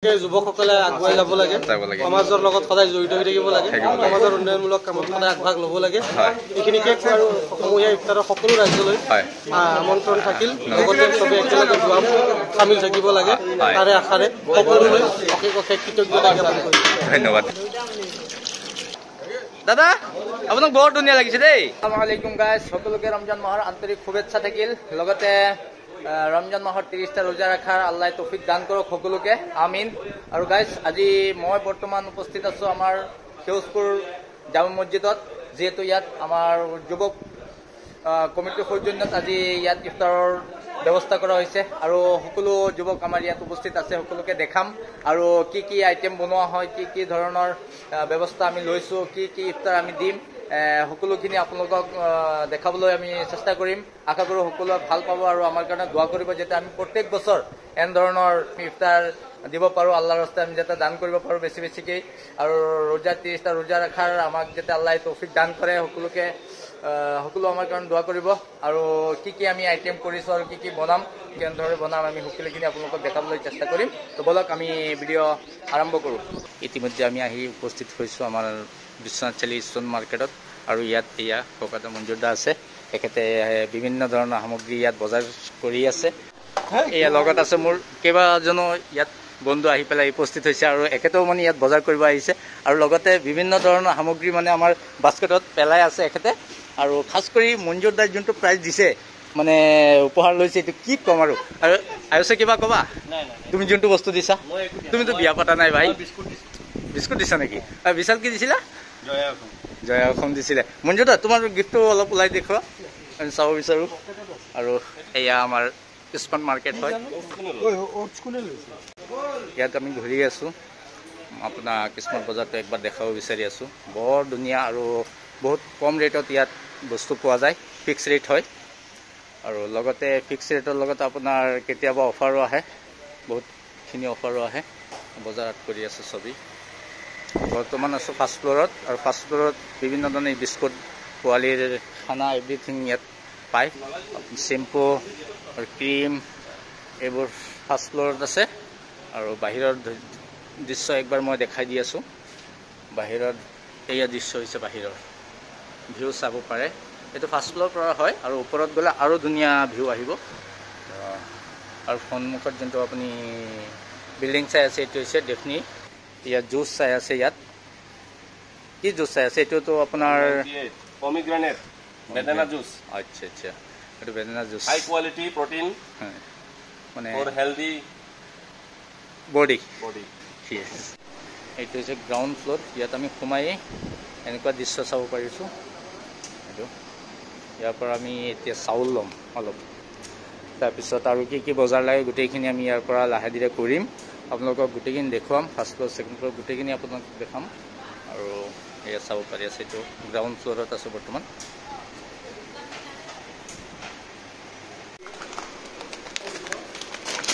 যুৱকসকলে আগুৱাই যাব লাগে, সমাজৰ লগত সদায় জড়িত হৈ থাকিব লাগে, সমাজৰ উন্নয়নমূলক কামত সদায় আগভাগ ল'ব লাগে। এইখিনিকে আৰু সমূহীয়া ইফতাৰৰ সকলো ৰাজ্যলৈ আমন্ত্ৰণ থাকিল। লগতে চবে একেলগে যোৱা চামিল থাকিব লাগে, তাৰে আশাৰে সকলোলৈ অশেষ অশেষ কৃতজ্ঞতা জ্ঞাপন কৰিছোঁ। ধন্যবাদ দাদা, আপোনাক বৰ ধুনীয়া লাগিছে দেই। আসসালামু আলাইকুম গাইজ, সকলোকে ৰমজান মাহৰ আন্তৰিক শুভেচ্ছা থাকিল। লগতে ৰমজান মাহৰ 30টা ৰোজা ৰখাৰ আল্লাহ তৌফিক দান কৰক সকলোকে, আমিন। আৰু গাইজ, আজি মই বৰ্তমান উপস্থিত আছোঁ আমাৰ সেউজপুৰ জামা মছজিদত, যিহেতু ইয়াত আমাৰ যুৱক কমিটিৰ সৌজন্যত আজি ইয়াত ইফতাৰৰ ব্যৱস্থা কৰা হৈছে আৰু সকলো যুৱক আমাৰ ইয়াত উপস্থিত আছে। সকলোকে দেখাম আৰু কি কি আইটেম বনোৱা হয়, কি কি ধৰণৰ ব্যৱস্থা আমি লৈছোঁ, কি কি ইফতাৰ আমি দিম, সকলোখিনি আপোনালোকক দেখাবলৈ আমি চেষ্টা কৰিম। আশা কৰোঁ সকলোৱে ভাল পাব আৰু আমাৰ কাৰণে দোৱা কৰিব, যাতে আমি প্ৰত্যেক বছৰ এনেধৰণৰ ইফতাৰ দিব পাৰোঁ, আল্লাহৰ ৰাস্তাত আমি যাতে দান কৰিব পাৰোঁ বেছি বেছিকৈ, আৰু ৰোজা 30টা ৰোজা ৰখাৰ আমাক যাতে আল্লাহে তৌফিক দান কৰে। সকলোকে সকলো আমাৰ কাৰণে দোৱা কৰিব। আৰু কি কি আমি আইটেম কৰিছোঁ আৰু কি কি বনাম, কেনেধৰণে বনাম, আমি সকলোখিনি আপোনালোকক দেখাবলৈ চেষ্টা কৰিম। তো ব'লক আমি ভিডিঅ' আৰম্ভ কৰোঁ। ইতিমধ্যে আমি আহি উপস্থিত হৈছোঁ আমাৰ বিশ্বনাথ চাৰিআলি ষ্টন মাৰ্কেটত। আৰু ইয়াত এয়া ককাদা মঞ্জুৰ দা আছে, তেখেতে বিভিন্ন ধৰণৰ সামগ্ৰী ইয়াত বজাৰ কৰি আছে। এয়া লগত আছে মোৰ কেইবাজনো ইয়াত বন্ধু আহি পেলাই উপস্থিত হৈছে আৰু এখেতেও মানে ইয়াত বজাৰ কৰিব আহিছে। আৰু লগতে বিভিন্ন ধৰণৰ সামগ্ৰী মানে আমাৰ বাস্কেটত পেলাই আছে এখেতে। আৰু খাচ কৰি মঞ্জুৰ দাই যোনটো প্ৰাইজ দিছে, মানে উপহাৰ লৈছে, এইটো কি ক'ম আৰু। আৰু আয়ুষে কিবা ক'বা? তুমি যোনটো বস্তু দিছা, তুমিতো বিয়া পতা নাই ভাই, বিস্কুট দিছা নেকি? আৰু বিশাল কি দিছিলা? জয়া অসম দিছিলে। মঞ্জুৰ দা, তোমাৰ গিফ্টটো অলপ ওলাই দেখুওৱা, আমি চাব বিচাৰোঁ। আৰু এয়া আমাৰ স্মাৰ্ট মাৰ্কেট হয়, ইয়াত আমি ঘূৰি আছোঁ। আপোনাক স্মাৰ্ট বজাৰটো একবাৰ দেখাব বিচাৰি আছোঁ। বৰ ধুনীয়া আৰু বহুত কম ৰেটত ইয়াত বস্তু পোৱা যায়, ফিক্স ৰেট হয়। আৰু লগতে ফিক্স ৰেটৰ লগত আপোনাৰ কেতিয়াবা অফাৰো আহে, বহুতখিনি অফাৰো আহে। বজাৰত কৰি আছে ছবি। বৰ্তমান আছোঁ ফাৰ্ষ্ট ফ্ল'ৰত, আৰু ফাৰ্ষ্ট ফ্ল'ৰত বিভিন্ন ধৰণৰ বিস্কুট, পোৱালিৰ খানা, এভৰিথিং ইয়াত পায়। চেম্পু আৰু ক্ৰীম এইবোৰ ফাৰ্ষ্ট ফ্ল'ৰত আছে। আৰু বাহিৰৰ দৃশ্য একবাৰ মই দেখাই দি আছোঁ। বাহিৰত এয়া দৃশ্য হৈছে, বাহিৰৰ ভিউ চাব পাৰে। এইটো ফাৰ্ষ্ট ফ্ল'ৰ পৰা হয় আৰু ওপৰত গ'লে আৰু ধুনীয়া ভিউ আহিব। আৰু সন্মুখত যোনটো আপুনি বিল্ডিং চাই আছে, এইটো হৈছে ডেফনি। ইয়াত জুচ চাই আছে, ইয়াত কি জুচ চাই আছে? এইটোতো আপোনাৰ পমিগ্ৰেনেট বেদানা জুচ। আচ্ছা আচ্ছা, এইটো বেদানা জুচ, হাই কোৱালিটি প্ৰটিন, মানে ফৰ হেলদি বডি। এইটো হৈছে গ্ৰাউণ্ড ফ্ল'ৰ। ইয়াত আমি সোমাই এনেকুৱা দৃশ্য চাব পাৰিছোঁ। এইটো ইয়াৰ পৰা আমি এতিয়া চাউল ল'ম অলপ, তাৰপিছত আৰু কি কি বজাৰ লাগে গোটেইখিনি আমি ইয়াৰ পৰা লাহে ধীৰে কৰিম। আপোনালোকক গোটেইখিনি দেখুৱাম, ফাৰ্ষ্ট ফ্ল'ৰ ছেকেণ্ড ফ্ল'ৰ গোটেইখিনি আপোনালোকক দেখাম। আৰু এয়া চাব পাৰি আছে, এইটো গ্ৰাউণ্ড ফ্ল'ৰত আছোঁ বৰ্তমান।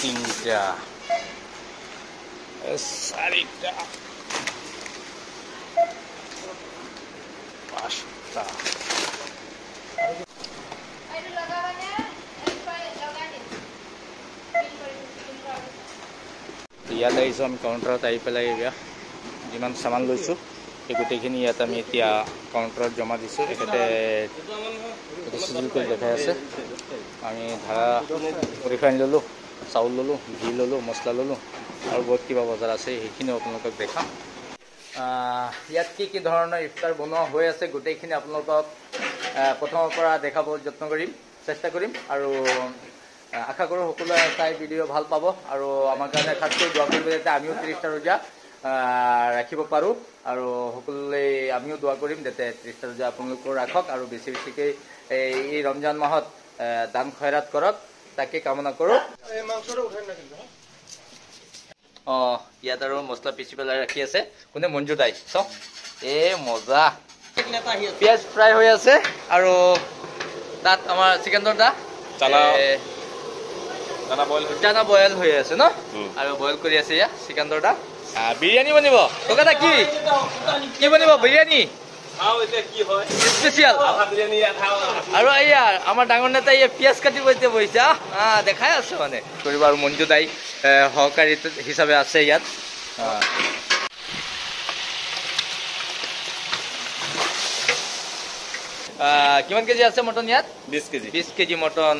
তিনিটা, চাৰিটা, পাঁচটা। ইয়াত আহিছোঁ আমি কাউণ্টাৰত আহি পেলাই এয়া যিমান চামান লৈছোঁ সেই গোটেইখিনি ইয়াত আমি এতিয়া কাউণ্টাৰত জমা দিছোঁ। তেখেতে চিজিল কৰি দেখাই আছে। আমি ধাৰা ৰিফাইন ল'লোঁ, চাউল ল'লোঁ, ঘি ল'লোঁ, মছলা ল'লোঁ আৰু বহুত কিবা বজাৰ আছে, সেইখিনিও আপোনালোকক দেখাম। ইয়াত কি কি ধৰণৰ ইফতাৰ বনোৱা হৈ আছে গোটেইখিনি আপোনালোকক প্ৰথমৰ পৰা দেখাব যত্ন কৰিম, চেষ্টা কৰিম। আৰু আশা কৰোঁ সকলোৱে চাই ভিডিঅ' ভাল পাব আৰু আমাৰ কাৰণে খাচকৈ দোৱা কৰিব যাতে আমিও 30টা ৰোজা ৰাখিব পাৰোঁ। আৰু সকলোৱে আমিও দোৱা কৰিম যাতে 30টা ৰোজা আপোনালোকেও ৰাখক আৰু বেছি বেছিকৈ এই ৰমজান মাহত দান খয়ৰাত কৰক, তাকে কামনা কৰোঁ। অঁ, ইয়াত আৰু মছলা পিচি পেলাই ৰাখি আছে কোনে? মঞ্জু দাই। চাওক, এই মজা পিঁয়াজ ফ্ৰাই হৈ আছে। আৰু তাত আমাৰ চিকেন্দৰ দা চানা বইল হৈ আছে ন, আৰু বইল কৰি আছে ইয়াত চিকেন্দৰ দা। বিৰিয়ানী বনিব। ককা দা কি কি বনিব? বিৰিয়ানী। স্পেচিয়েল। আৰু এয়া আমাৰ ডাঙৰ নেতা এই পিঁয়াজ কাটিব এতিয়া বহিছে, দেখাই আছে মানে কৰিব। আৰু মঞ্জু দাই সহকাৰী হিচাপে আছে ইয়াত। কিমান কেজি আছে মটন ইয়াত? 20 কেজি। 20 কেজি মটন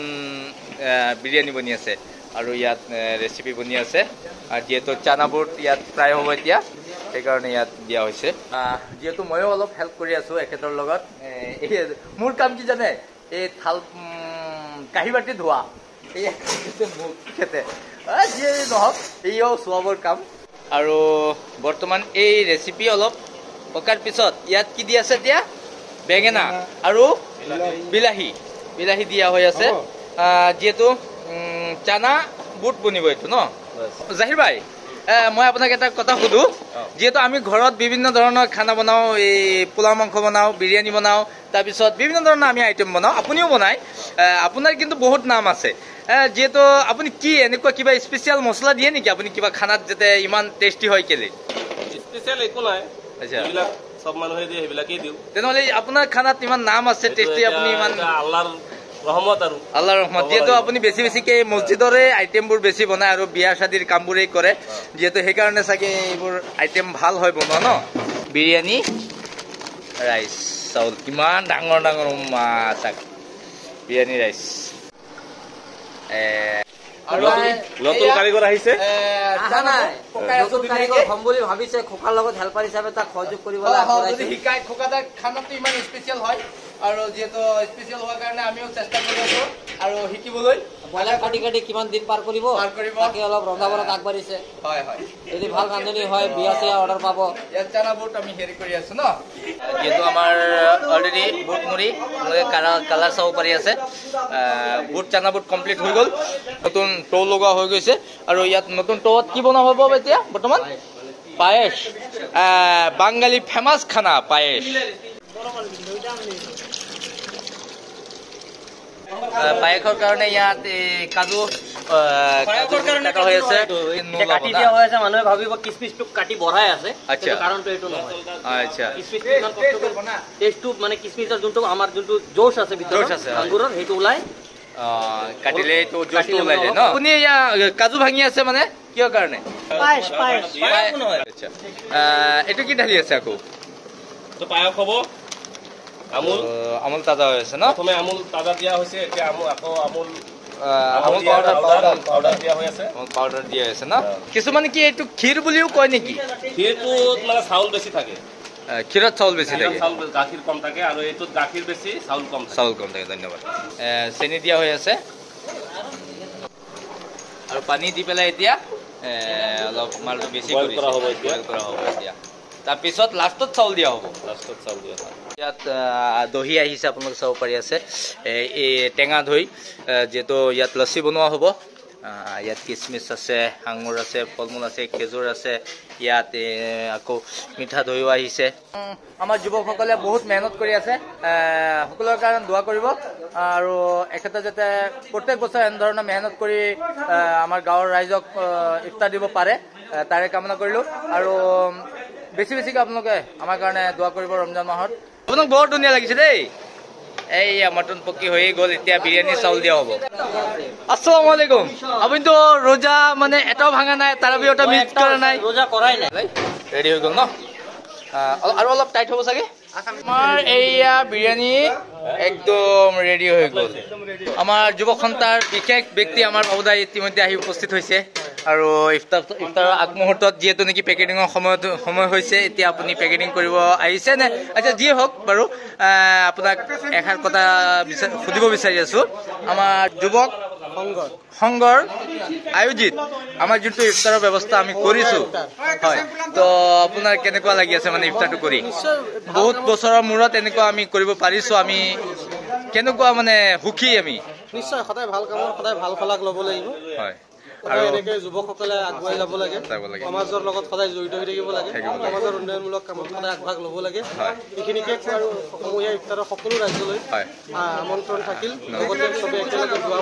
বিৰিয়ানী বনি আছে। আৰু ইয়াত ৰেচিপি বনি আছে। আৰু যিহেতু চানাবোৰ ইয়াত ফ্ৰাই হ'ব এতিয়া, সেইকাৰণে ইয়াত দিয়া হৈছে। যিহেতু ময়ো অলপ হেল্প কৰি আছোঁ এখেতৰ লগত। এই মোৰ কাম কি জানে, এই থাল কাঁহী বাতি ধোৱা, এই মোক খেতে যিয়ে নহওক এইয়াও চোৱাবৰ কাম। আৰু বৰ্তমান এই ৰেচিপি অলপ পকাৰ পিছত ইয়াত কি দি আছে এতিয়া? বেঙেনা আৰু বিলাহী, বিলাহী দিয়া হৈ আছে। যিহেতু চানা বুট বনিব এইটো ন। জাহিৰ ভাই, মই আপোনাক এটা কথা সুধো। যিহেতু আমি ঘৰত বিভিন্ন ধৰণৰ খানা বনাওঁ, এই পোলাও মাংস বনাওঁ, বিৰিয়ানী বনাওঁ, তাৰপিছত বিভিন্ন ধৰণৰ আমি আইটেম বনাওঁ, আপুনিও বনায়, আপোনাৰ কিন্তু বহুত নাম আছে। যিহেতু আপুনি কি এনেকুৱা কিবা স্পেচিয়েল মছলা দিয়ে নেকি আপুনি কিবা খানাত যাতে ইমান টেষ্টি হয়? কেলে স্পেচিয়েল একো নাই, চব মানুহে দিয়ে সেইবিলাকেই দিওঁ। তেনেহ'লে আপোনাৰ খানাত ইমান নাম আছে টেষ্টি, আপুনি ইমান আল্লাহৰ ৰহমত আৰু আল্লাহৰ ৰহমত, যিহেতু আপুনি বেছি বেছিকে মছজিদৰে আইটেমবোৰ বেছি বনায় আৰু বিয়া শাদীৰ কামবোৰেই কৰে, যিহেতু সেইকাৰণে চাগে এইবোৰ আইটেম ভাল হয় বনোৱা ন। বিৰিয়ানী ৰাইচ চাউল কিমান ডাঙৰ ডাঙৰ মাছ, বিৰিয়ানী ৰাইচ। নতুন কাৰিকৰ আহিছে, হম বুলি ভাবিছে, খোকাৰ লগত হেল্পাৰ হিচাপে তাক সহযোগ কৰিবলৈ শিকাই। খোকাদাৰ খানাটো ইমান স্পেচিয়েল হয়, আৰু যিহেতু স্পেচিয়েল হোৱাৰ কাৰণে আমিও চেষ্টা কৰি আছো আৰু শিকিবলৈ। ব্ৰইলাৰ কাটি কাটি কিমান দিন পাৰ কৰিব, তাকে অলপ ৰন্ধা বঢ়াত আগবাঢ়িছে। হয় হয়, যদি ভাল ৰান্ধনি হয় বিয়া চিয়া অৰ্ডাৰ পাব। ইয়াত চানা বুট আমি হেৰি কৰি আছো ন। যিহেতু আমাৰ অলৰেডি বুট মুড়ি কালাৰ চাব পাৰি আছে, বুট চানা বুট কমপ্লিট হৈ গ'ল। নতুন টৌ লগোৱা হৈ গৈছে। আৰু ইয়াত নতুন টৌত কি বনোৱা হ'ব এতিয়া বৰ্তমান? পায়েস, বাঙালী ফেমাছ খানা পায়েস। পায়সৰ কাৰণে ইয়াত কাজু কাটা হৈ আছে, কাটি দিয়া হৈ আছে। মানুহে ভাবিব কিচমিচটো কাটি বঢ়াই আছে, কাৰণটো এইটো নহয়। আচ্ছা, টেষ্টটো মানে কিচমিচৰ যোনটো আমাৰ যোনটো জোচ আছে ভিতৰত আঙ্গুৰৰ, সেইটো ওলাই কাটিলে এইটো জোচটো ওলাই যায় ন। আপুনি কাজু ভাঙি আছে মানে কিয় কাৰণে? আচ্ছা, এইটো কি ঢালি আছে আকৌ? পায়স হ'ব। আমুল, আমুল তাজা হৈ আছে ন? প্ৰথমে আমুল তাজা দিয়া হৈছে, এতিয়া আমুল আকৌ আমুল আমুল পাউডাৰ দিয়া হৈ আছে। আমুল পাউডাৰ দিয়া হৈছে ন। কিছুমানে কি এইটো ক্ষীৰ বুলিও কয় নেকি? ক্ষীৰটোত মানে চাউল বেছি থাকে, ক্ষীৰত চাউল বেছি থাকে, চাউল গাখীৰ কম থাকে। আৰু এইটোত গাখীৰ বেছি, চাউল কম, চাউল কম থাকে। ধন্যবাদ। চেনি দিয়া হৈ আছে আৰু পানী দি পেলাই এতিয়া অলপ মালটো বেছি কৰা হ'ব, বইল কৰা হ'ব এতিয়া। তাৰপিছত লাষ্টত চাউল দিয়া হ'ব, লাষ্টত চাউল দিয়া হ'ব। ইয়াত দহি আহিছে, আপোনালোকে চাব পাৰি আছে। এই টেঙা দৈ, যিহেতু ইয়াত লচি বনোৱা হ'ব। ইয়াত কিচমিচ আছে, আঙুৰ আছে, ফল মূল আছে, খেজুৰ আছে। ইয়াত আকৌ মিঠা দৈও আহিছে। আমাৰ যুৱকসকলে বহুত মেহনত কৰি আছে, সকলোৰে কাৰণে দোৱা কৰিব। আৰু এখেতে যাতে প্ৰত্যেক বছৰ এনেধৰণৰ মেহনত কৰি আমাৰ গাঁৱৰ ৰাইজক ইফতাৰ দিব পাৰে, তাৰে কামনা কৰিলোঁ। আৰু বেছি বেছিকৈ আপোনালোকে আমাৰ কাৰণে দোৱা কৰিব ৰমজান মাহত। আপোনাক বৰ ধুনীয়া লাগিছে দেই। এইয়া মটন পকি হৈয়ে গ'ল, এতিয়া বিৰিয়ানী চাউল দিয়া হ'ব। আসসালামু আলাইকুম। আপুনিতো ৰোজা মানে এটাও ভাঙা নাই, তাৰাবি এটা মিছ কৰা নাই, ৰোজা কৰাই নাই, ৰেডি হৈ গ'ল ন? আৰু অলপ টাইট হ'ব চাগে। আমাৰ এইয়া বিৰিয়ানী একদম ৰেডি হৈ গ'ল। আমাৰ যুৱক সন্থাৰ বিশেষ ব্যক্তি আমাৰ বাবুদাই ইতিমধ্যে আহি উপস্থিত হৈছে। আৰু ইফতাৰৰ আগমুহূৰ্তত যিহেতু নেকি পেকেটিঙৰ সময় হৈছে, এতিয়া আপুনি পেকেটিং কৰিব আহিছে নে? আচ্ছা, যিয়ে হওক বাৰু, আপোনাক এষাৰ কথা সুধিব বিচাৰি আছোঁ। আমাৰ যুৱক সংঘৰ আয়োজিত আমাৰ যোনটো ইফতাৰৰ ব্যৱস্থা আমি কৰিছোঁ, হয়, তো আপোনাৰ কেনেকুৱা লাগি আছে মানে ইফতাৰটো কৰি? বহুত বছৰৰ মূৰত এনেকুৱা আমি কৰিব পাৰিছোঁ, আমি কেনেকুৱা মানে সুখী আমি? নিশ্চয়, সদায় ভাল কামৰ সদায় ভাল ফলাক ল'ব লাগিব। হয়, আৰু এনেকে যুৱকসকলে আগুৱাই যাব লাগে, সমাজৰ লগত সদায় জড়িত হৈ থাকিব লাগে, সমাজৰ উন্নয়নমূলক কামত সদায় আগভাগ ল'ব লাগে। এইখিনিকে আৰু সমূহীয়া ইফতাৰৰ সকলো ৰাইজলৈ আমন্ত্ৰণ থাকিল। লগতে চবে একেলগে দোৱা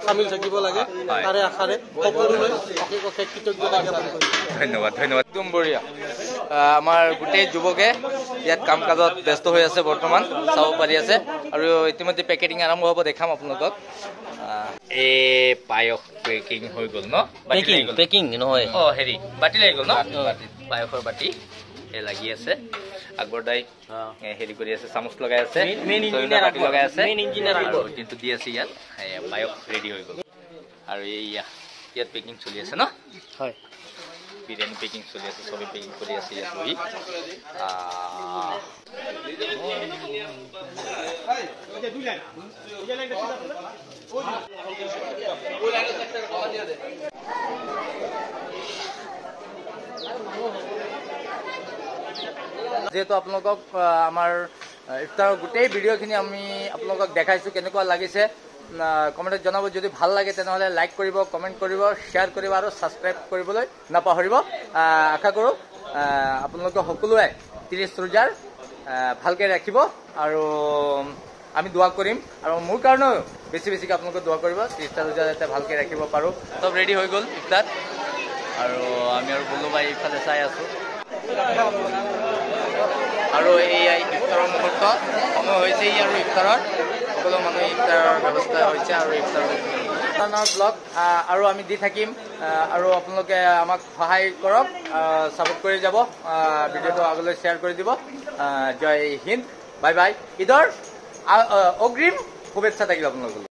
চামিল থাকিব লাগে, তাৰে আশাৰে সকলোলৈ অশেষ অশেষ কৃতজ্ঞতা জ্ঞাপন কৰিছোঁ। ধন্যবাদ, ধন্যবাদ। একদম বঢ়িয়া। আমাৰ গোটেই যুৱকে ইয়াত কাম কাজত ব্যস্ত হৈ আছে বৰ্তমান, চাব পাৰি আছে। আৰু ইতিমধ্যে পেকেটিং আৰম্ভ হ'ব, দেখাম আপোনালোকক। এই পায়স পেকিং হৈ গ'ল ন? পেকিং নহয়, অঁ হেৰি বাতি লাগি গ'ল ন? পায়সৰ বাতি এই লাগি আছে। আকবৰ দাই হেৰি কৰি আছে, চামুচ লগাই আছে, বাতি লগাই আছে, কিন্তু দি আছে ইয়াত। পায়স ৰেডি হৈ গ'ল। আৰু এইয়া ইয়াত পেকিং চলি আছে ন? হয়, বিৰিয়ানী পেকিং চলি আছে, চবে পেকিং কৰি আছে ইয়াত বহি। যিহেতু আপোনালোকক আমাৰ ইফতাৰৰ গোটেই ভিডিঅ'খিনি আমি আপোনালোকক দেখাইছোঁ, কেনেকুৱা লাগিছে কমেণ্টত জনাব। যদি ভাল লাগে তেনেহ'লে লাইক কৰিব, কমেণ্ট কৰিব, শ্বেয়াৰ কৰিব আৰু ছাবস্ক্ৰাইব কৰিবলৈ নাপাহৰিব। আশা কৰোঁ আপোনালোকে সকলোৱে 30 ৰোজাৰ ভালকৈ ৰাখিব আৰু আমি দোৱা কৰিম। আৰু মোৰ কাৰণেও বেছি বেছিকৈ আপোনালোকে দোৱা কৰিব, 30টা ৰোজা যাতে ভালকৈ ৰাখিব পাৰোঁ। চব ৰেডি হৈ গ'ল ইফতাৰ। আৰু আমি আৰু বলো ভাই ইফালে চাই আছোঁ। আৰু এই ইফতাৰৰ মুহূৰ্ত সময় হৈছে আৰু ইফতাৰৰ সকলো মানুহে ইফতাৰৰ ব্যৱস্থা হৈছে। আৰু ইফতাৰৰ ব্লগ আৰু আমি দি থাকিম। আৰু আপোনালোকে আমাক সহায় কৰক, ছাপোৰ্ট কৰি যাব, ভিডিঅ'টো আগলৈ শ্বেয়াৰ কৰি দিব। জয় হিন্দ, বাই বাই। ঈদৰ অগ্ৰিম শুভেচ্ছা থাকিল আপোনালোকলৈ।